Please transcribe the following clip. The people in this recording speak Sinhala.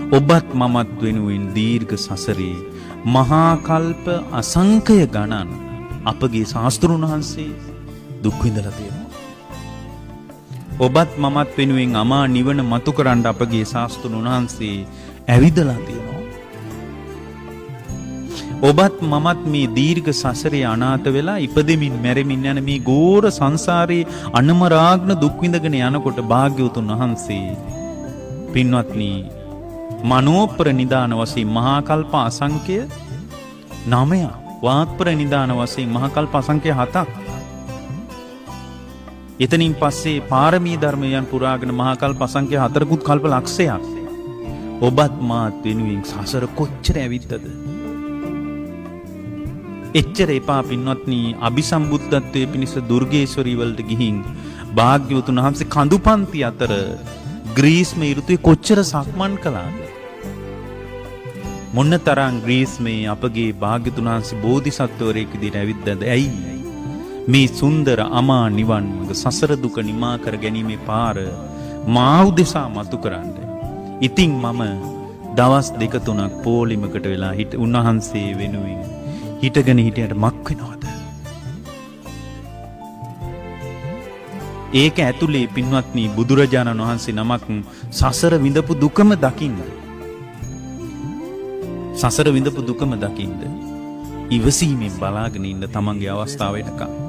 ඔබත් මමත් වෙනුවෙන් දීර්ඝ සසරේ මහා කල්ප අසංඛ්‍ය ගණන් අපගේ ශාස්ත්‍රුන් වහන්සේ දුක් විඳලා තියෙනවා. ඔබත් මමත් වෙනුවෙන් අමා නිවන මතු කරන්න අපගේ ශාස්ත්‍රුන් වහන්සේ ඇවිදලා තියෙනවා. ඔබත් මමත් මේ දීර්ඝ සසරේ අනාථ වෙලා ඉපදෙමින් මැරෙමින් යන මේ ගෝර සංසාරේ අනමරාග්න දුක් විඳගෙන යනකොට භාග්‍යවතුන් වහන්සේ පින්වත්නි මනෝප්‍ර නිදාන වශයෙන් මහා කල්ප අසංඛ්‍ය 9ක්, වාක්ප්‍ර නිදාන වශයෙන් මහා කල්ප අසංඛ්‍ය 7ක්, එතනින් පස්සේ පාරමී ධර්මයන් පුරාගෙන මහා කල්ප අසංඛ්‍ය 4කුත් කල්ප ලක්ෂයක් ඔබත් මාත් වෙනුවෙන් සසර කොච්චර ඇවිද්දද? එච්චර එපා පින්වත්නි, අபிසම්බුද්ධත්වයේ පිණිස දුර්ගේශ්වරී වලට ගිහින් භාග්‍යවතුන් වහන්සේ කඳුපන්ති අතර ග්‍රීස්ම ඍතුවේ කොච්චර සක්මන් කළාද? මොන තරම් ග්‍රීස්මේ අපගේ භාග්‍යවතුන් වහන්සේ බෝධිසත්වවරයෙක් විදිහට ඇවිද්දාද? ඇයි මේ සුන්දර අමා නිවන් මඟ සසර දුක නිමා කර ගැනීමේ පාර මා උදෙසා මතු කරන්න. ඉතින් මම දවස් දෙක තුනක් පොලිමකට වෙලා හිට උන්වහන්සේ වෙනුවෙන් හිටගෙන හිටියට මක් වෙනවද? ඒක ඇතුලේ පින්වත්නි බුදුරජාණන් වහන්සේ නමක් සසර විඳපු දුකම දකින්න. සසර විඳපු දුකම දකින්න. ඉවසීමෙන් බලාගෙන ඉන්න තමන්ගේ අවස්ථාව එනකම්.